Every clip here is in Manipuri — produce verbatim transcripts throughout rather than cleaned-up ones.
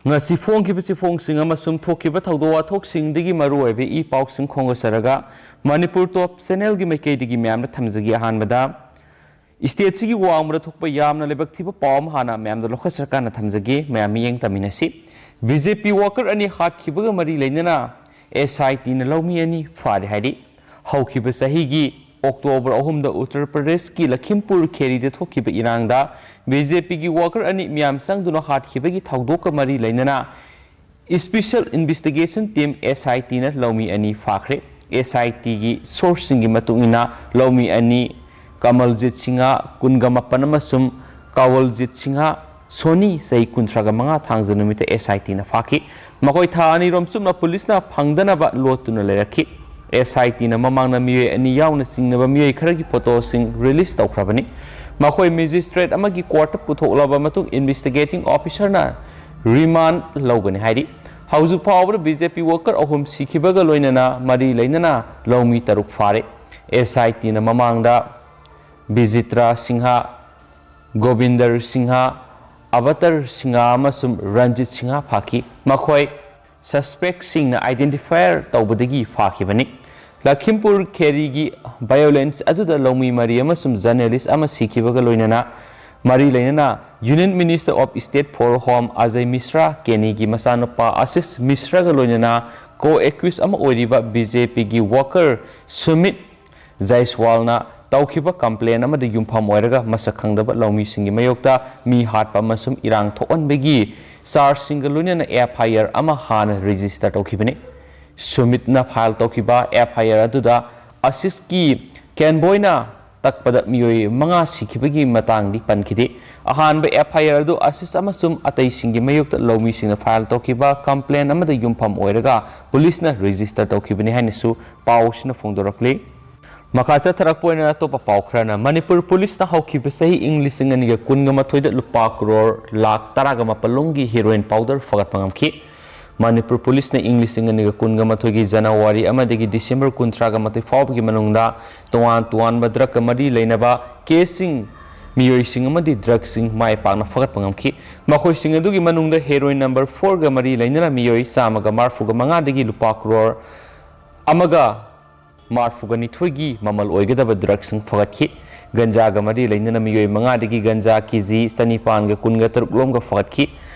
ꯉꯁꯤ ꯐꯣꯡꯈꯤꯕ ꯆꯦꯐꯣꯡꯁꯤꯡ ꯑꯃꯁꯨꯡ ꯊꯣꯛꯈꯤꯕ ꯊꯧꯗꯣꯛ ꯋꯥꯊꯣꯛꯁꯤꯡꯗꯒꯤ ꯃꯔꯨꯑꯣꯏꯕ ꯏ ꯄꯥꯎꯁꯤꯡ ꯈꯣꯝꯒꯠꯆꯔꯒ ꯃꯅꯤꯄꯨꯔ ꯇꯣꯞ ꯆꯦꯅꯦꯜꯒꯤ ꯃꯥꯏꯀꯩꯗꯒꯤ ꯃꯌꯥꯝꯗ ꯊꯝꯖꯒꯦ꯫ ꯑꯍꯥꯟꯕꯗ, ꯏꯁꯇꯦꯠꯁꯤꯒꯤ ꯋꯥꯡꯃꯗ ꯊꯣꯛꯄ ꯌꯥꯝꯅ ꯂꯥꯏꯕꯛ ꯊꯤꯕ ꯄꯥꯎ ꯑꯃ ꯍꯥꯟꯅ ꯃꯌꯥꯝꯗ ꯂꯧꯈꯠꯆꯔꯀꯥꯟꯗ ꯊꯝꯖꯒꯦ꯫ ꯃꯌꯥꯝ ꯃꯤꯠꯌꯦꯡ ꯇꯝꯃꯤꯟꯅꯁꯤ꯫ ꯕꯤ ꯖꯦ ꯄꯤ ꯋꯥꯀꯔ ꯑꯅꯤ ꯍꯥꯠꯈꯤꯕꯒ ꯃꯔꯤ ꯂꯩꯅꯅ ꯑꯦꯁ ꯑꯥꯏ ꯇꯤꯅ ꯂꯧꯃꯤ ꯑꯅꯤ ꯐꯥꯔꯦ ꯍꯥꯏꯔꯤ꯫ ꯍꯧꯈꯤꯕ ꯆꯍꯤꯒꯤ ꯑꯣꯛꯇꯣꯕꯔ ꯑꯍꯨꯝꯗ ꯎꯠꯇꯔ ꯄ꯭ꯔꯗꯦꯁꯀꯤ ꯂꯈꯤꯝꯄꯨꯔ ꯈꯦꯔꯤꯗ ꯊꯣꯛꯈꯤꯕ ꯏꯔꯥꯡꯗ ꯕꯤ ꯖꯦ ꯄꯤꯒꯤ ꯋꯥꯀꯔ ꯑꯅꯤ ꯃꯤꯌꯥꯝ ꯆꯪꯗꯨꯅ ꯍꯥꯠꯈꯤꯕꯒꯤ ꯊꯧꯗꯣꯛꯀ ꯃꯔꯤ ꯂꯩꯅꯅ ꯏꯁꯄꯤꯁꯦꯜ ꯏꯟꯚꯦꯁꯇꯤꯒꯦꯁꯟ ꯇꯤꯝ, ꯑꯦꯁ ꯑꯥꯏ ꯇꯤꯅ ꯂꯧꯃꯤ ꯑꯅꯤ ꯐꯥꯈ꯭ꯔꯦ꯫ ꯑꯦꯁ ꯑꯥꯏ ꯇꯤꯒꯤ ꯁꯣꯔꯁꯁꯤꯡꯒꯤ ꯃꯇꯨꯡ ꯏꯟꯅ, ꯂꯧꯃꯤ ꯑꯅꯤ ꯀꯃꯜꯖꯤꯠ ꯁꯤꯡꯍ, ꯀꯨꯟꯒ ꯃꯥꯄꯟ, ꯑꯃꯁꯨꯡ ꯀꯋꯜꯖꯤꯠ ꯁꯤꯡꯍ, ꯁꯣꯅꯤ, ꯆꯍꯤ ꯀꯨꯟꯊ꯭ꯔꯥꯒ ꯃꯉꯥ, ꯊꯥꯡꯖ ꯅꯨꯃꯤꯠꯇ ꯑꯦꯁ ꯑꯥꯏ ꯇꯤꯅ ꯐꯥꯈꯤ꯫ ꯃꯈꯣꯏ ꯊꯥ ꯑꯅꯤꯔꯣꯝ ꯆꯨꯞꯅ ꯄꯨꯂꯤꯁꯅ ꯐꯪꯗꯅꯕ ꯂꯣꯠꯇꯨꯅ ꯂꯩꯔꯛꯈꯤ꯫ ꯑꯦꯁ ꯑꯥꯏ ꯇꯤꯅ ꯃꯃꯥꯡꯗ ꯃꯤꯑꯣꯏ ꯑꯅꯤ ꯌꯥꯎꯅ ꯆꯤꯡꯅꯕ ꯃꯤꯑꯣꯏ ꯈꯔꯒꯤ ꯐꯣꯇꯣꯁꯤꯡ ꯔꯤꯂꯤꯖ ꯇꯧꯈ꯭ꯔꯕꯅꯤ꯫ ꯃꯈꯣꯏ ꯃꯦꯖꯤꯁꯇ꯭ꯔꯦꯠ ꯑꯃꯒꯤ ꯀꯣꯔꯠꯇ ꯄꯨꯊꯣꯛꯂꯕ ꯃꯇꯨꯡ, ꯏꯟꯚꯦꯁꯇꯤꯒꯦꯇꯤꯡ ꯑꯣꯐꯤꯁꯔꯅ ꯔꯤꯃꯥꯟ ꯂꯧꯒꯅꯤ ꯍꯥꯏꯔꯤ꯫ ꯍꯧꯖꯤꯛ ꯐꯥꯎꯕꯗ ꯕꯤ ꯖꯦ ꯄꯤ ꯋꯥꯀꯔ ꯑꯍꯨꯝ ꯁꯤꯈꯤꯕꯒ ꯂꯣꯏꯅꯅ ꯃꯔꯤ ꯂꯩꯅꯅ ꯂꯧꯃꯤ ꯇꯔꯨꯛ ꯐꯥꯔꯦ꯫ ꯑꯦꯁ ꯑꯥꯏ ꯇꯤꯅ ꯃꯃꯥꯡꯗ ꯕꯤꯖꯤꯇ꯭ꯔꯥ ꯁꯤꯡꯍ, ꯒꯣꯕꯤꯟꯗꯔ ꯁꯤꯡꯍ, ꯑꯕꯇꯔ ꯁꯤꯡꯍ ꯑꯃꯁꯨꯡ ꯔꯟꯖꯤꯠ ꯁꯤꯡꯍ ꯐꯥꯈꯤ꯫ ꯃꯈꯣꯏ ꯁꯁꯄꯦꯛꯁꯤꯡꯅ ꯑꯥꯏꯗꯦꯟꯇꯤꯐꯥꯏ ꯇꯧꯕꯗꯒꯤ ꯐꯥꯈꯤꯕꯅꯤ꯫ ꯂꯈꯤꯝꯄꯨꯔ ꯈꯦꯔꯤꯒꯤ ꯚꯥꯏꯑꯣꯂꯦꯟꯁ ꯑꯗꯨꯗ ꯂꯧꯃꯤ ꯃꯔꯤ ꯑꯃꯁꯨꯡ ꯖꯔꯅꯦꯂꯤꯁ ꯑꯃ ꯁꯤꯈꯤꯕꯒ ꯂꯣꯏꯅꯅ, ꯃꯔꯤ ꯂꯩꯅꯅ Union Minister of State for Home Ajay ꯃꯤꯁ꯭ꯔꯥ, ꯀꯦꯅꯤꯒꯤ ꯃꯆꯥꯅꯨꯄꯥ ꯑꯁꯤꯁ ꯃꯤꯁ꯭ꯔꯥꯒ ꯂꯣꯏꯅꯅ ꯀꯣ ꯑꯦꯀ꯭ꯌꯨꯁ ꯑꯃ ꯑꯣꯏꯔꯤꯕ ꯕꯤ ꯖꯦ ꯄꯤꯒꯤ ꯋꯥꯀꯔ ꯁꯨꯃꯤꯠ ꯖꯥꯏꯁꯋꯥꯜꯅ ꯇꯧꯈꯤꯕ ꯀꯝꯄ꯭ꯂꯦꯟ ꯑꯃꯗ ꯌꯨꯝꯐꯝ ꯑꯣꯏꯔꯒ ꯃꯁꯛ ꯈꯪꯗꯕ ꯂꯧꯃꯤꯁꯤꯡꯒꯤ ꯃꯥꯌꯣꯛꯇ ꯃꯤ ꯍꯥꯠꯄ ꯑꯃꯁꯨꯡ ꯏꯔꯥꯡ ꯊꯣꯛꯍꯟꯕꯒꯤ ꯆꯥꯔꯖꯁꯤꯡꯒ ꯂꯣꯏꯅꯅ ꯑꯦꯐ ꯑꯥꯏ ꯑꯥꯔ ꯑꯃ ꯍꯥꯟꯅ ꯔꯦꯖꯤꯁꯇꯔ ꯇꯧꯈꯤꯕꯅꯤ꯫ ꯁꯨꯃꯤꯠꯅ ꯐꯥꯏꯜ ꯇꯧꯈꯤꯕ ꯑꯦꯐ ꯑꯥꯏ ꯑꯥꯔ ꯑꯗꯨꯗ ꯑꯁꯤꯁꯀꯤ ꯀꯦꯟꯕꯣꯏꯅ ꯇꯛꯄꯗ ꯃꯤꯑꯣꯏ ꯃꯉꯥ ꯁꯤꯈꯤꯕꯒꯤ ꯃꯇꯥꯡꯗꯤ ꯄꯟꯈꯤꯗꯦ꯫ ꯑꯍꯥꯟꯕ ꯑꯦꯐ ꯑꯥꯏ ꯑꯥꯔ ꯑꯗꯨ ꯑꯁꯤꯁ ꯑꯃꯁꯨꯡ ꯑꯇꯩꯁꯤꯡꯒꯤ ꯃꯥꯌꯣꯛꯇ ꯂꯧꯃꯤꯁꯤꯡꯅ ꯐꯥꯏꯜ ꯇꯧꯈꯤꯕ ꯀꯝꯄ꯭ꯂꯦꯟ ꯑꯃꯗ ꯌꯨꯝꯐꯝ ꯑꯣꯏꯔꯒ ꯄꯨꯂꯤꯁꯅ ꯔꯦꯖꯤꯁꯇꯔ ꯇꯧꯈꯤꯕꯅꯤ ꯍꯥꯏꯅꯁꯨ ꯄꯥꯎꯁꯤꯅ ꯐꯣꯡꯗꯣꯔꯛꯂꯤ꯫ ꯃꯈꯥ ꯆꯠꯊꯔꯛꯄ ꯑꯣꯏꯅ ꯑꯇꯣꯞꯄ ꯄꯥꯎ ꯈꯔꯅ, ꯃꯅꯤꯄꯨꯔ ꯄꯨꯂꯤꯁꯅ ꯍꯧꯈꯤꯕ ꯆꯍꯤ ꯏꯪ ꯂꯤꯁꯤꯡ ꯑꯅꯤꯒ ꯀꯨꯟꯒ ꯃꯥꯊꯣꯏꯗ ꯂꯨꯄꯥ ꯀ꯭ꯔꯣꯔ ꯂꯥꯈ ꯇꯔꯥꯒ ꯃꯥꯄꯜ ꯂꯣꯝꯒꯤ ꯍꯦꯔꯣꯏꯟ ꯄꯥꯎꯗꯔ ꯐꯥꯒꯠꯄ ꯉꯝꯈꯤ꯫ ꯃꯅꯤꯄꯨꯔ ꯄꯨꯂꯤꯁꯅ ꯏꯪ ꯂꯤꯁꯤꯡ ꯑꯅꯤꯒ ꯀꯨꯟꯒ ꯃꯥꯊꯣꯏꯒꯤ ꯖꯅꯋꯥꯔꯤ ꯑꯃꯗꯒꯤ ꯗꯤꯁꯦꯝꯕꯔ ꯀꯨꯟꯊ꯭ꯔꯥꯒ ꯃꯥꯊꯣꯏ ꯐꯥꯎꯕꯒꯤ ꯃꯅꯨꯡꯗ ꯇꯣꯉꯥꯟ ꯇꯣꯉꯥꯟꯕ ꯗ꯭ꯔꯒꯀ ꯃꯔꯤ ꯂꯩꯅꯕ ꯀꯦꯁꯁꯤꯡ ꯃꯤꯑꯣꯏꯁꯤꯡ ꯑꯃꯗꯤ ꯗ꯭ꯔꯒꯁꯤꯡ ꯃꯥꯏ ꯄꯥꯛꯅ ꯐꯒꯠꯄ ꯉꯝꯈꯤ꯫ ꯃꯈꯣꯏꯁꯤꯡ ꯑꯗꯨꯒꯤ ꯃꯅꯨꯡꯗ ꯍꯦꯔꯣꯏꯟ ꯅꯝꯕꯔ ꯐꯣꯔꯒ ꯃꯔꯤ ꯂꯩꯅꯅ ꯃꯤꯑꯣꯏ ꯆꯥꯝꯃꯒ ꯃꯔꯤꯐꯨꯒ ꯃꯉꯥꯗꯒꯤ ꯂꯨꯄꯥ ꯀ꯭ꯔꯣꯔ ꯑꯃꯒ ꯃꯔꯤꯐꯨꯒ ꯅꯤꯊꯣꯏꯒꯤ ꯃꯃꯜ ꯑꯣꯏꯒꯗꯕ ꯗ꯭ꯔꯒꯁꯤꯡ ꯐꯒꯠꯈꯤ꯫ ꯒꯟꯖꯥꯒ ꯃꯔꯤ ꯂꯩꯅꯅ ꯃꯤꯑꯣꯏ ꯃꯉꯥꯗꯒꯤ ꯒꯟꯖꯥ ꯀꯦ ꯖꯤ ꯆꯅꯤꯄꯥꯟꯒ ꯀꯨꯟꯒ ꯇꯔꯨꯛ ꯂꯣꯝꯒ ꯐꯒꯠꯈꯤ꯫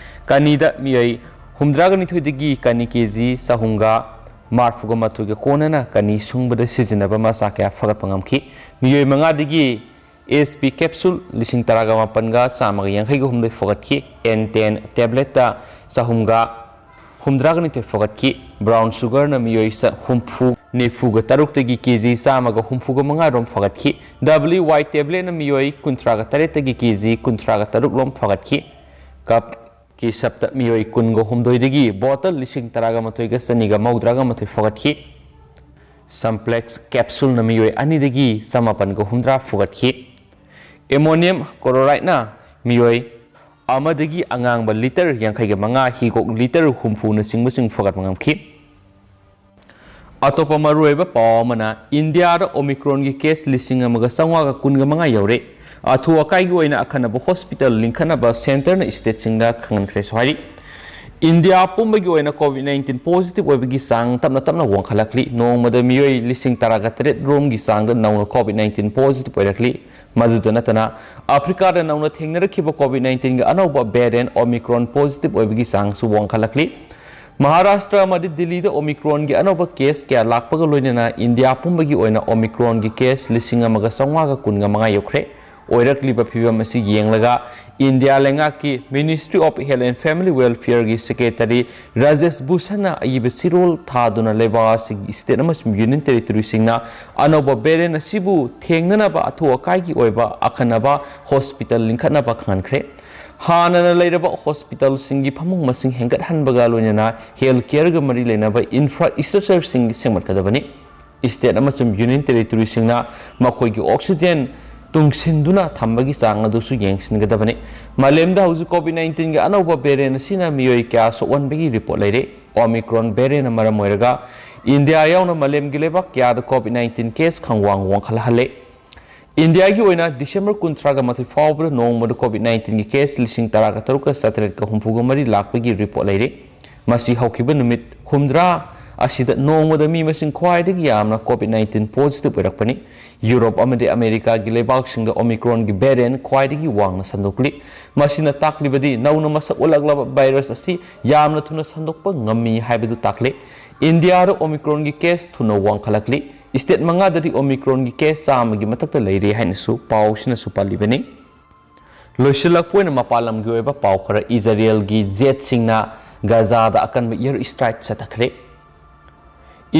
ꯀꯅꯤꯗ ꯃꯤꯑꯣꯏ ꯍꯨꯝꯗ꯭ꯔꯥꯒ ꯅꯤꯊꯣꯏꯗꯒꯤ ꯀꯅꯤ ꯀꯦ ꯖꯤ ꯆꯍꯨꯝꯒ ꯃꯔꯤꯐꯨꯒ ꯃꯥꯊꯣꯏꯒ ꯀꯣꯟꯅꯅ ꯀꯅꯤ ꯁꯨꯡꯕꯗ ꯁꯤꯖꯤꯟꯅꯕ ꯃꯆꯥꯛ ꯀꯌꯥ ꯐꯒꯠꯄ ꯉꯝꯈꯤ꯫ ꯃꯤꯑꯣꯏ ꯃꯉꯥꯗꯒꯤ ꯑꯦꯁ ꯄꯤ ꯀꯦꯞꯁꯨꯜ ꯂꯤꯁꯤꯡ ꯇꯔꯥꯒ ꯃꯥꯄꯟꯒ ꯆꯥꯝꯃꯒ ꯌꯥꯡꯈꯩꯒ ꯍꯨꯝꯗꯣꯏ ꯐꯒꯠꯈꯤ꯫ ꯑꯦꯟ ꯇꯦꯟ ꯇꯦꯕ꯭ꯂꯦꯠꯇ ꯆꯍꯨꯝꯒ ꯍꯨꯝꯗ꯭ꯔꯥꯒ ꯅꯤꯊꯣꯏ ꯐꯒꯠꯈꯤ꯫ ꯕ꯭ꯔꯥꯎꯟ ꯁꯨꯒꯔꯅ ꯃꯤꯑꯣꯏ ꯆ-, ꯍꯨꯝꯐꯨ, ꯅꯤꯐꯨꯒ ꯇꯔꯨꯛꯇꯒꯤ ꯀꯦ ꯖꯤ ꯆꯥꯝꯃꯒ ꯍꯨꯝꯐꯨꯒ ꯃꯉꯥ ꯔꯣꯝ ꯐꯒꯠꯈꯤ꯫ ꯗꯕ꯭ꯂꯤꯎ ꯋꯥꯏ ꯇꯦꯕ꯭ꯂꯦꯠꯅ ꯃꯤꯑꯣꯏ ꯀꯨꯟꯊ꯭ꯔꯥꯒ ꯇꯔꯦꯠꯇꯒꯤ ꯀꯦ ꯖꯤ ꯀꯨꯟꯊ꯭ꯔꯥꯒ ꯇꯔꯨꯛ ꯂꯣꯝ ꯐꯒꯠꯈꯤ꯫ ꯀꯞ ꯀꯤ ꯁꯞꯇ ꯃꯤꯑꯣꯏ ꯀꯨꯟꯒ ꯍꯨꯝꯗꯣꯏꯗꯒꯤ ꯕꯣꯇꯜ ꯂꯤꯁꯤꯡ ꯇꯔꯥꯒ ꯃꯥꯊꯣꯏꯒ ꯆꯅꯤꯒ ꯃꯧꯗ꯭ꯔꯥꯒ ꯃꯥꯊꯣꯏ ꯐꯒꯠꯈꯤ꯫ ꯁꯝꯄ꯭ꯂꯦꯛꯁ ꯀꯦꯞꯁꯨꯜꯅ ꯃꯤꯑꯣꯏ ꯑꯅꯤꯗꯒꯤ ꯆꯃꯥꯄꯟꯒ ꯍꯨꯝꯗ꯭ꯔꯥ ꯐꯒꯠꯈꯤ꯫ ꯑꯦꯃꯣꯅꯤꯌꯝ ꯀ꯭ꯂꯣꯔꯥꯏꯗꯅ ꯃꯤꯑꯣꯏ ꯑꯃꯗꯒꯤ ꯑꯉꯥꯡꯕ ꯂꯤꯇꯔ ꯌꯥꯡꯈꯩꯒ ꯃꯉꯥ, ꯍꯤꯒꯣꯛ ꯂꯤꯇꯔ ꯍꯨꯝꯐꯨꯅꯆꯤꯡꯕꯁꯤꯡ ꯐꯒꯠꯄ ꯉꯝꯈꯤ꯫ ꯑꯇꯣꯞꯄ ꯃꯔꯨꯑꯣꯏꯕ ꯄꯥꯎ ꯑꯃꯅ, ꯏꯟꯗꯤꯌꯥꯗ ꯑꯣꯃꯤꯀ꯭ꯔꯣꯟꯒꯤ ꯀꯦꯁ ꯂꯤꯁꯤꯡ ꯑꯃꯒ ꯆꯥꯝꯃꯉꯥꯒ ꯀꯨꯟꯒ ꯃꯉꯥ ꯌꯧꯔꯦ꯫ ꯑꯊꯨ ꯑꯀꯥꯏꯒꯤ ꯑꯣꯏꯅ ꯑꯀꯟꯅꯕ ꯍꯣꯁꯄꯤꯇꯥꯜ ꯂꯤꯡꯈꯠꯅꯕ ꯁꯦꯟꯇꯔꯅ ꯁ꯭ꯇꯦꯠꯁꯤꯡꯗ ꯈꯪꯍꯟꯈ꯭ꯔꯦꯁꯨ ꯍꯥꯏꯔꯤ꯫ ꯏꯟꯗꯤꯌꯥ ꯄꯨꯝꯕꯒꯤ ꯑꯣꯏꯅ ꯀꯣꯚꯤꯗ ꯅꯥꯏꯟꯇꯤꯟ ꯄꯣꯖꯤꯇꯤꯚ ꯑꯣꯏꯕꯒꯤ ꯆꯥꯡ ꯇꯞꯅ ꯇꯞꯅ ꯋꯥꯡꯈꯠꯂꯛꯂꯤ꯫ ꯅꯣꯡꯃꯗ ꯃꯤꯑꯣꯏ ꯂꯤꯁꯤꯡ ꯇꯔꯥꯒ ꯇꯔꯦꯠ ꯔꯣꯝꯒꯤ ꯆꯥꯡꯗ ꯅꯧꯅ ꯀꯣꯚꯤꯗ ꯅꯥꯏꯟꯇꯤꯟ ꯄꯣꯖꯤꯇꯤꯚ ꯑꯣꯏꯔꯛꯂꯤ꯫ ꯃꯗꯨꯗ ꯅꯠꯇꯅ, ꯑꯐ꯭ꯔꯤꯀꯥꯗ ꯅꯧꯅ ꯊꯦꯡꯅꯔꯛꯈꯤꯕ ꯀꯣꯚꯤꯗ ꯅꯥꯏꯟꯇꯤꯟꯒꯤ ꯑꯅꯧꯕ ꯚꯦꯔꯤꯌꯦꯟꯠ ꯑꯣꯃꯤꯀ꯭ꯔꯣꯟ ꯄꯣꯖꯤꯇꯤꯚ ꯑꯣꯏꯕꯒꯤ ꯆꯥꯡꯁꯨ ꯋꯥꯡꯈꯠꯂꯛꯂꯤ꯫ ꯃꯍꯥꯔꯥꯁꯇ꯭ꯔ ꯑꯃꯗꯤ ꯗꯤꯜꯂꯤꯗ ꯑꯣꯃꯤꯀ꯭ꯔꯣꯟꯒꯤ ꯑꯅꯧꯕ ꯀꯦꯁ ꯀꯌꯥ ꯂꯥꯛꯄꯒ ꯂꯣꯏꯅꯅ ꯏꯟꯗꯤꯌꯥ ꯄꯨꯝꯕꯒꯤ ꯑꯣꯏꯅ ꯑꯣꯃꯤꯀ꯭ꯔꯣꯟꯒꯤ ꯀꯦꯁ ꯂꯤꯁꯤꯡ ꯑꯃꯒ ꯆꯥꯝꯃꯉꯥꯒ ꯀꯨꯟꯒ ꯃꯉꯥ ꯌꯧꯈ꯭ꯔꯦ꯫ ꯑꯣꯏꯔꯛꯂꯤꯕ ꯐꯤꯚꯝ ꯑꯁꯤ ꯌꯦꯡꯂꯒ ꯏꯟꯗꯤꯌꯥ ꯂꯩꯉꯥꯛꯀꯤ Ministry of Health and Family Welfareꯒꯤ ꯁꯦꯀ꯭ꯔꯦꯇꯔꯤ ꯔꯥꯖꯦꯁ ꯚꯨꯁꯟꯅ ꯑꯏꯕ ꯆꯦꯔꯣꯜ ꯊꯥꯗꯨꯅ ꯂꯩꯕꯥꯛ ꯑꯁꯤꯒꯤ ꯁ꯭ꯇꯦꯠ ꯑꯃꯁꯨꯡ ꯌꯨꯅꯤꯌꯟ ꯇꯦꯔꯤꯇꯣꯔꯤꯁꯤꯡꯅ ꯑꯅꯧꯕ ꯚꯦꯔꯤꯌꯦꯟꯠ ꯑꯁꯤꯕꯨ ꯊꯦꯡꯅꯅꯕ ꯑꯊꯨ ꯑꯀꯥꯏꯒꯤ ꯑꯣꯏꯕ ꯑꯈꯟꯅꯕ ꯍꯣꯁꯄꯤꯇꯥꯜ ꯂꯤꯡꯈꯠꯅꯕ ꯈꯪꯍꯟꯈ꯭ꯔꯦ꯫ ꯍꯥꯟꯅꯅ ꯂꯩꯔꯕ ꯍꯣꯁꯄꯤꯇꯥꯜꯁꯤꯡꯒꯤ ꯐꯃꯨꯡ ꯃꯁꯤꯡ ꯍꯦꯟꯒꯠꯍꯟꯕꯒ ꯂꯣꯏꯅꯅ ꯍꯦꯜꯊ ꯀꯦꯌꯔꯒ ꯃꯔꯤ ꯂꯩꯅꯕ ꯏꯟꯐ꯭ꯔꯥꯁ꯭ꯇ꯭ꯔꯛꯆꯔꯁꯤꯡ ꯁꯦꯝꯒꯠꯀꯗꯕꯅꯤ꯫ ꯁ꯭ꯇꯦꯠ ꯑꯃꯁꯨꯡ ꯌꯨꯅꯤꯌꯟ ꯇꯦꯔꯤꯇꯣꯔꯤꯁꯤꯡꯅ ꯃꯈꯣꯏꯒꯤ ꯑꯣꯛꯁꯤꯖꯦꯟ ꯇꯨꯡꯁꯤꯟꯗꯨꯅ ꯊꯝꯕꯒꯤ ꯆꯥꯡ ꯑꯗꯨꯁꯨ ꯌꯦꯡꯁꯤꯟꯒꯗꯕꯅꯤ꯫ ꯃꯥꯂꯦꯝꯗ ꯍꯧꯖꯤꯛ ꯀꯣꯚꯤꯗ ꯅꯥꯏꯟꯇꯤꯟꯒꯤ ꯑꯅꯧꯕ ꯚꯦꯔꯤꯌꯦꯟꯠ ꯑꯁꯤꯅ ꯃꯤꯑꯣꯏ ꯀꯌꯥ ꯁꯣꯛꯍꯟꯕꯒꯤ ꯔꯤꯄꯣꯔꯠ ꯂꯩꯔꯦ꯫ ꯑꯣꯃꯤꯀ꯭ꯔꯣꯟ ꯚꯦꯔꯤꯌꯦꯟꯠꯅ ꯃꯔꯝ ꯑꯣꯏꯔꯒ ꯏꯟꯗꯤꯌꯥ ꯌꯥꯎꯅ ꯃꯥꯂꯦꯝꯒꯤ ꯂꯩꯕꯥꯛ ꯀꯌꯥꯗ ꯀꯣꯚꯤꯗ ꯅꯥꯏꯟꯇꯤꯟ ꯀꯦꯁ ꯈꯪꯋꯥꯡ ꯋꯥꯡꯈꯠꯍꯜꯂꯦ꯫ ꯏꯟꯗꯤꯌꯥꯒꯤ ꯑꯣꯏꯅ ꯗꯤꯁꯦꯝꯕꯔ ꯀꯨꯟꯊ꯭ꯔꯥꯒ ꯃꯥꯊꯣꯏ ꯐꯥꯎꯕꯗ ꯅꯣꯡꯃꯗ ꯀꯣꯚꯤꯗ ꯅꯥꯏꯟꯇꯤꯟꯒꯤ ꯀꯦꯁ ꯂꯤꯁꯤꯡ ꯇꯔꯥꯒ ꯇꯔꯨꯛꯀ ꯆꯥꯇ꯭ꯔꯦꯠꯀ ꯍꯨꯝꯐꯨꯒ ꯃꯔꯤ ꯂꯥꯛꯄꯒꯤ ꯔꯤꯄꯣꯔꯠ ꯂꯩꯔꯤ꯫ ꯃꯁꯤ ꯍꯧꯈꯤꯕ ꯅꯨꯃꯤꯠ ꯍꯨꯝꯗ꯭ꯔꯥ ꯑꯁꯤꯗ ꯅꯣꯡꯃꯗ ꯃꯤ ꯃꯁꯤꯡ ꯈ꯭ꯋꯥꯏꯗꯒꯤ ꯌꯥꯝꯅ ꯀꯣꯚꯤꯗ ꯅꯥꯏꯟꯇꯤꯟ ꯄꯣꯖꯤꯇꯤꯚ ꯑꯣꯏꯔꯛꯄꯅꯤ꯫ ꯌꯨꯔꯣꯞ ꯑꯃꯗꯤ ꯑꯃꯦꯔꯤꯀꯥꯒꯤ ꯂꯩꯕꯥꯛꯁꯤꯡꯗ ꯑꯣꯃꯤꯀ꯭ꯔꯣꯟꯒꯤ ꯚꯦꯔꯤꯌꯦꯟꯠ ꯈ꯭ꯋꯥꯏꯗꯒꯤ ꯋꯥꯡꯅ ꯁꯟꯗꯣꯛꯂꯤ꯫ ꯃꯁꯤꯅ ꯇꯥꯛꯂꯤꯕꯗꯤ ꯅꯧꯅ ꯃꯁꯛ ꯎꯠꯂꯛꯂꯕ ꯚꯥꯏꯔꯁ ꯑꯁꯤ ꯌꯥꯝꯅ ꯊꯨꯅ ꯁꯟꯗꯣꯛꯄ ꯉꯝꯃꯤ ꯍꯥꯏꯕꯗꯨ ꯇꯥꯛꯂꯤ꯫ ꯏꯟꯗꯤꯌꯥꯗ ꯑꯣꯃꯤꯀ꯭ꯔꯣꯟꯒꯤ ꯀꯦꯁ ꯊꯨꯅ ꯋꯥꯡꯈꯠꯂꯛꯂꯤ꯫ ꯁ꯭ꯇꯦꯠ ꯃꯉꯥꯗꯗꯤ ꯑꯣꯃꯤꯀ꯭ꯔꯣꯟꯒꯤ ꯀꯦꯁ ꯆꯥꯝꯃꯒꯤ ꯃꯊꯛꯇ ꯂꯩꯔꯦ ꯍꯥꯏꯅꯁꯨ ꯄꯥꯎꯁꯤꯅꯁꯨ ꯄꯜꯂꯤꯕꯅꯤ꯫ ꯂꯣꯏꯁꯤꯜꯂꯛꯄ ꯑꯣꯏꯅ ꯃꯄꯥꯟ ꯂꯝꯒꯤ ꯑꯣꯏꯕ ꯄꯥꯎ ꯈꯔ, ꯏꯖꯔꯦꯜꯒꯤ ꯖꯦꯠꯁꯤꯡꯅ ꯒꯥꯖꯥꯗ ꯑꯀꯟꯕ ꯑꯦꯌꯔ ꯁ꯭ꯇ꯭ꯔꯥꯏꯛ ꯆꯠꯊꯈ꯭ꯔꯦ꯫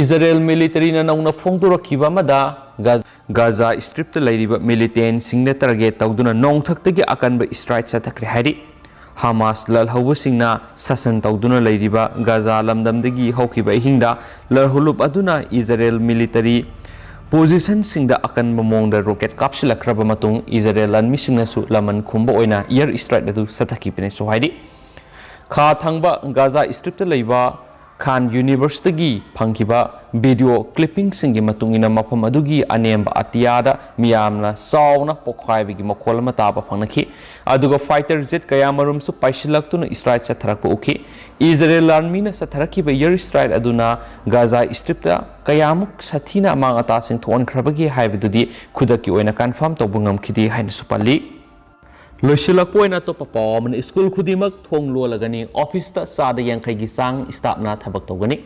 ꯏꯖꯔꯦꯜ ꯃꯤꯂꯤꯇꯔꯤꯅ ꯅꯧꯅ ꯐꯣꯡꯗꯣꯔꯛꯈꯤꯕ ꯑꯃꯗ ꯒꯥ-, ꯒꯥꯖꯥ ꯁ꯭ꯇ꯭ꯔꯤꯞꯇ ꯂꯩꯔꯤꯕ ꯃꯤꯂꯤꯇꯦꯟꯁꯤꯡꯗ ꯇꯥꯔꯒꯦꯠ ꯇꯧꯗꯨꯅ ꯅꯣꯡꯊꯛꯇꯒꯤ ꯑꯀꯟꯕ ꯁ꯭ꯇ꯭ꯔꯥꯏꯛ ꯆꯠꯊꯈ꯭ꯔꯦ ꯍꯥꯏꯔꯤ꯫ ꯍꯃꯥꯁ ꯂꯥꯜꯍꯧꯕꯁꯤꯡꯅ ꯁꯥꯁꯟ ꯇꯧꯗꯨꯅ ꯂꯩꯔꯤꯕ ꯒꯥꯖꯥ ꯂꯝꯗꯝꯗꯒꯤ ꯍꯧꯈꯤꯕ ꯑꯍꯤꯡꯗ ꯂꯥꯜꯍꯧꯂꯨꯞ ꯑꯗꯨꯅ ꯏꯖꯔꯦꯜ ꯃꯤꯂꯤꯇꯔꯤ ꯄꯣꯖꯤꯁꯟꯁꯤꯡꯗ ꯑꯀꯟꯕ ꯃꯑꯣꯡꯗ ꯔꯣꯀꯦꯠ ꯀꯥꯞꯁꯤꯜꯂꯛꯈ꯭ꯔꯕ ꯃꯇꯨꯡ ꯏꯖꯔꯦꯜ ꯂꯥꯟꯃꯤꯁꯤꯡꯅꯁꯨ ꯂꯃꯟ ꯈꯨꯝꯕ ꯑꯣꯏꯅ ꯑꯦꯌꯔ ꯁ꯭ꯇ꯭ꯔꯥꯏꯛ ꯑꯗꯨ ꯆꯠꯊꯈꯤꯕꯅꯦꯁꯨ ꯍꯥꯏꯔꯤ꯫ ꯈꯥ ꯊꯪꯕ ꯒꯥꯖꯥ ꯁ꯭ꯇ꯭ꯔꯤꯞꯇ ꯂꯩꯕ ꯈꯥꯟ ꯌꯨꯅꯤꯚꯔꯁꯤꯇꯤꯒꯤ ꯐꯪꯈꯤꯕ ꯚꯤꯗꯤꯑꯣ ꯀ꯭ꯂꯤꯞꯄꯤꯡꯁꯤꯡꯒꯤ ꯃꯇꯨꯡ ꯏꯟꯅ ꯃꯐꯝ ꯑꯗꯨꯒꯤ ꯑꯅꯦꯝꯕ ꯑꯇꯤꯌꯥꯗ ꯃꯤꯌꯥꯝꯅ ꯆꯥꯎꯅ ꯄꯣꯈꯥꯏꯕꯒꯤ ꯃꯈꯣꯜ ꯑꯃ ꯇꯥꯕ ꯐꯪꯅꯈꯤ꯫ ꯑꯗꯨꯒ ꯐꯥꯏꯇꯔ ꯖꯦꯠ ꯀꯌꯥ ꯃꯔꯨꯝꯁꯨ ꯄꯥꯏꯁꯤꯜꯂꯛꯇꯨꯅ ꯁ꯭ꯇ꯭ꯔꯥꯏꯛ ꯆꯠꯊꯔꯛꯄ ꯎꯈꯤ꯫ ꯏꯖꯔꯦꯜ ꯂꯥꯟꯃꯤꯅ ꯆꯠꯊꯔꯛꯈꯤꯕ ꯑꯦꯌꯔ ꯁ꯭ꯇ꯭ꯔꯥꯏꯛ ꯑꯗꯨꯅ ꯒꯥꯖꯥ ꯁ꯭ꯇ꯭ꯔꯤꯞꯇ ꯀꯌꯥꯃꯨꯛ ꯁꯥꯊꯤꯅ ꯑꯃꯥꯡ ꯑꯇꯥꯁꯤꯡ ꯊꯣꯛꯍꯟꯈ꯭ꯔꯕꯒꯦ ꯍꯥꯏꯕꯗꯨꯗꯤ ꯈꯨꯗꯛꯀꯤ ꯑꯣꯏꯅ ꯀꯟꯐꯥꯔꯝ ꯇꯧꯕ ꯉꯝꯈꯤꯗꯦ ꯍꯥꯏꯅꯁꯨ ꯄꯜꯂꯤ꯫ ꯂꯣꯏꯁꯤꯜꯂꯛꯄ ꯑꯣꯏꯅ ꯑꯇꯣꯞꯄ ꯄꯥꯎ ꯑꯃꯅ, ꯁ꯭ꯀꯨꯜ ꯈꯨꯗꯤꯡꯃꯛ ꯊꯣꯡ ꯂꯣꯜꯂꯒꯅꯤ, ꯑꯣꯐꯤꯁꯇ ꯆꯥꯗ ꯌꯥꯡꯈꯩꯒꯤ ꯆꯥꯡ ꯁ꯭ꯇꯥꯐꯅ ꯊꯕꯛ ꯇꯧꯒꯅꯤ꯫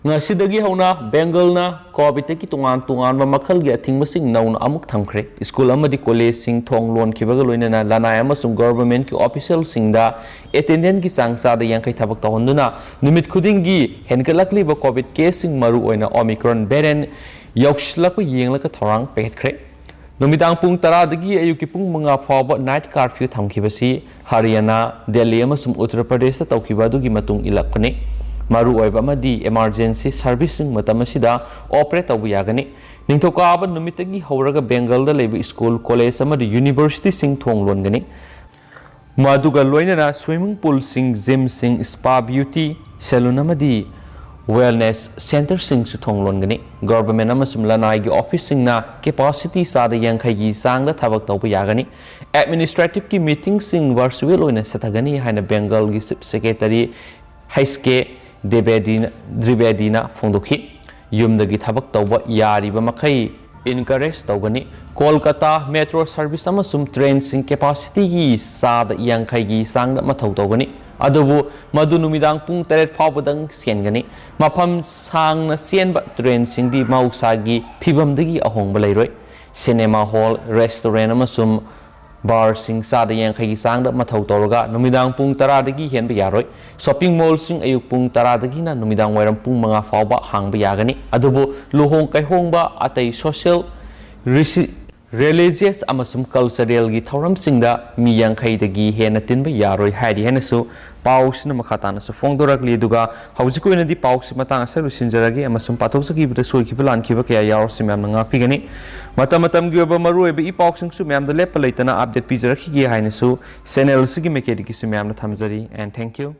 ꯉꯁꯤꯗꯒꯤ ꯍꯧꯅ ꯕꯦꯡꯒꯜꯅ ꯀꯣꯚꯤꯗꯇꯒꯤ ꯇꯣꯉꯥꯟ ꯇꯣꯉꯥꯟꯕ ꯃꯈꯜꯒꯤ ꯑꯊꯤꯡꯕꯁꯤꯡ ꯅꯧꯅ ꯑꯃꯨꯛ ꯊꯝꯈ꯭ꯔꯦ꯫ ꯁ꯭ꯀꯨꯜ ꯑꯃꯗꯤ ꯀꯣꯂꯦꯖꯁꯤꯡ ꯊꯣꯡ ꯂꯣꯟꯈꯤꯕꯒ ꯂꯣꯏꯅꯅ ꯂꯅꯥꯏ ꯑꯃꯁꯨꯡ ꯒꯚꯔꯟꯃꯦꯟꯠꯀꯤ ꯑꯣꯐꯤꯁꯤꯌꯦꯜꯁꯤꯡꯗ ꯑꯦꯇꯦꯟꯗꯦꯟꯁꯀꯤ ꯆꯥꯡ ꯆꯥꯗ ꯌꯥꯡꯈꯩ ꯊꯕꯛ ꯇꯧꯍꯟꯗꯨꯅ ꯅꯨꯃꯤꯠ ꯈꯨꯗꯤꯡꯒꯤ ꯍꯦꯟꯒꯠꯂꯛꯂꯤꯕ ꯀꯣꯚꯤꯗ ꯀꯦꯁꯁꯤꯡ, ꯃꯔꯨꯑꯣꯏꯅ ꯑꯣꯃꯤꯀ꯭ꯔꯣꯟ ꯚꯦꯔꯤꯌꯦꯟꯠ ꯌꯥꯎꯁꯤꯜꯂꯛꯄ ꯌꯦꯡꯂꯒ ꯊꯧꯔꯥꯡ ꯄꯥꯏꯈꯠꯈ꯭ꯔꯦ꯫ ꯅꯨꯃꯤꯗꯥꯡ ꯄꯨꯡ ꯇꯔꯥꯗꯒꯤ ꯑꯌꯨꯛꯀꯤ ꯄꯨꯡ ꯃꯉꯥ ꯐꯥꯎꯕ ꯅꯥꯏꯠ ꯀꯥꯔꯐ꯭ꯌꯨ ꯊꯝꯈꯤꯕꯁꯤ ꯍꯔꯤꯌꯥꯅꯥ, ꯗꯦꯜꯂꯤ ꯑꯃꯁꯨꯡ ꯎꯠꯇꯔ ꯄ꯭ꯔꯗꯦꯁꯇ ꯇꯧꯈꯤꯕ ꯑꯗꯨꯒꯤ ꯃꯇꯨꯡ ꯏꯜꯂꯛꯄꯅꯤ꯫ ꯃꯔꯨꯑꯣꯏꯕ ꯑꯃꯗꯤ ꯏꯃꯥꯔꯖꯦꯟꯁꯤ ꯁꯔꯚꯤꯁꯁꯤꯡ ꯃꯇꯝ ꯑꯁꯤꯗ ꯑꯣꯄꯔꯦꯠ ꯇꯧꯕ ꯌꯥꯒꯅꯤ꯫ ꯅꯤꯡꯊꯧꯀꯥꯕ ꯅꯨꯃꯤꯠꯇꯒꯤ ꯍꯧꯔꯒ ꯕꯦꯡꯒꯜꯗ ꯂꯩꯕ ꯁ꯭ꯀꯨꯜ, ꯀꯣꯂꯦꯖ ꯑꯃꯗꯤ ꯌꯨꯅꯤꯚꯔꯁꯤꯇꯤꯁꯤꯡ ꯊꯣꯡ ꯂꯣꯟꯒꯅꯤ꯫ ꯃꯗꯨꯒ ꯂꯣꯏꯅꯅ ꯁ꯭ꯋꯤꯃꯤꯡ ꯄꯨꯜꯁꯤꯡ, ꯖꯤꯝꯁꯤꯡ, ꯁ꯭ꯄꯥ, ꯕ꯭ꯌꯨꯇꯤ ꯁꯦꯂꯨꯟ ꯑꯃꯗꯤ Wellness centreꯁꯤꯡꯁꯨ ꯊꯣꯡ ꯂꯣꯟꯒꯅꯤ꯫ Government ꯑꯃꯁꯨꯡ ꯂꯅꯥꯏꯒꯤ officeꯁꯤꯡꯅ capacity ꯆꯥꯗ ꯌꯥꯡꯈꯩꯒꯤ ꯆꯥꯡꯗ ꯊꯕꯛ ꯇꯧꯕ ꯌꯥꯒꯅꯤ꯫ Administrativeꯀꯤ meetingꯁꯤꯡ virtual ꯑꯣꯏꯅ ꯆꯠꯊꯒꯅꯤ ꯍꯥꯏꯅ Bengalꯒꯤ Chief Secretary H K Dwivedi ꯗ꯭ꯋꯤꯕꯦꯗꯤꯅ ꯐꯣꯡꯗꯣꯛꯈꯤ꯫ ꯌꯨꯝꯗꯒꯤ ꯊꯕꯛ ꯇꯧꯕ ꯌꯥꯔꯤꯕ ꯃꯈꯩ encourage ꯇꯧꯒꯅꯤ꯫ ꯀꯣꯜꯀꯇꯥ metro service ꯑꯃꯁꯨꯡ trainꯁꯤꯡ capacityꯒꯤ ꯆꯥꯗ ꯌꯥꯡꯈꯩꯒꯤ ꯆꯥꯡꯗ ꯃꯊꯧ ꯇꯧꯒꯅꯤ, ꯑꯗꯨꯕꯨ ꯃꯗꯨ ꯅꯨꯃꯤꯗꯥꯡ ꯄꯨꯡ ꯇꯔꯦꯠ ꯐꯥꯎꯕꯗꯪ ꯆꯦꯟꯒꯅꯤ꯫ ꯃꯐꯝ ꯁꯥꯡꯅ ꯆꯦꯟꯕ trainꯁꯤꯡꯗꯤ ꯃꯍꯧꯁꯥꯒꯤ ꯐꯤꯕꯝꯗꯒꯤ ꯑꯍꯣꯡꯕ ꯂꯩꯔꯣꯏ꯫ Cinema hall, restaurant ꯑꯃꯁꯨꯡ barꯁꯤꯡ ꯆꯥꯗ ꯌꯥꯡꯈꯩꯒꯤ ꯆꯥꯡꯗ ꯃꯊꯧ ꯇꯧꯔꯒ ꯅꯨꯃꯤꯗꯥꯡ ꯄꯨꯡ ꯇꯔꯥꯗꯒꯤ ꯍꯦꯟꯕ ꯌꯥꯔꯣꯏ꯫ Shopping mallꯁꯤꯡ ꯑꯌꯨꯛ ꯄꯨꯡ ꯇꯔꯥꯗꯒꯤꯅ ꯅꯨꯃꯤꯗꯥꯡ ꯋꯥꯏꯔꯝ ꯄꯨꯡ ꯃꯉꯥ ꯐꯥꯎꯕ ꯍꯥꯡꯕ ꯌꯥꯒꯅꯤ, ꯑꯗꯨꯕꯨ ꯂꯨꯍꯣꯡ ꯀꯩꯍꯣꯡꯕ, ꯑꯇꯩ social resi-, religious ꯑꯃꯁꯨꯡ culturalꯒꯤ ꯊꯧꯔꯝꯁꯤꯡꯗ ꯃꯤ ꯌꯥꯡꯈꯩꯗꯒꯤ ꯍꯦꯟꯅ ꯇꯤꯟꯕ ꯌꯥꯔꯣꯏ ꯍꯥꯏꯔꯤ ꯍꯥꯏꯅꯁꯨ ꯄꯥꯎꯁꯤꯅ ꯃꯈꯥ ꯇꯥꯅꯁꯨ ꯐꯣꯡꯗꯣꯔꯛꯂꯤ꯫ ꯑꯗꯨꯒ ꯍꯧꯖꯤꯛꯀꯤ ꯑꯣꯏꯅꯗꯤ ꯄꯥꯎꯁꯤ ꯃꯇꯥꯡ ꯑꯁꯤꯗ ꯂꯣꯏꯁꯤꯟꯖꯔꯒꯦ, ꯑꯃꯁꯨꯡ ꯄꯥꯊꯣꯛꯆꯈꯤꯕꯗ ꯁꯣꯏꯈꯤꯕ ꯂꯥꯟꯈꯤꯕ ꯀꯌꯥ ꯌꯥꯎꯔꯁꯨ ꯃꯌꯥꯝꯅ ꯉꯥꯛꯄꯤꯒꯅꯤ꯫ ꯃꯇꯝ ꯃꯇꯝꯒꯤ ꯑꯣꯏꯕ ꯃꯔꯨꯑꯣꯏꯕ ꯏ ꯄꯥꯎꯁꯤꯡꯁꯨ ꯃꯌꯥꯝꯗ ꯂꯦꯞꯄ ꯂꯩꯇꯅ update ꯄꯤꯖꯔꯛꯈꯤꯒꯦ ꯍꯥꯏꯅꯁꯨ channel ꯑꯁꯤꯒꯤ ꯃꯥꯏꯀꯩꯗꯒꯤꯁꯨ ꯃꯌꯥꯝꯅ ꯊꯝꯖꯔꯤ꯫ And thank you.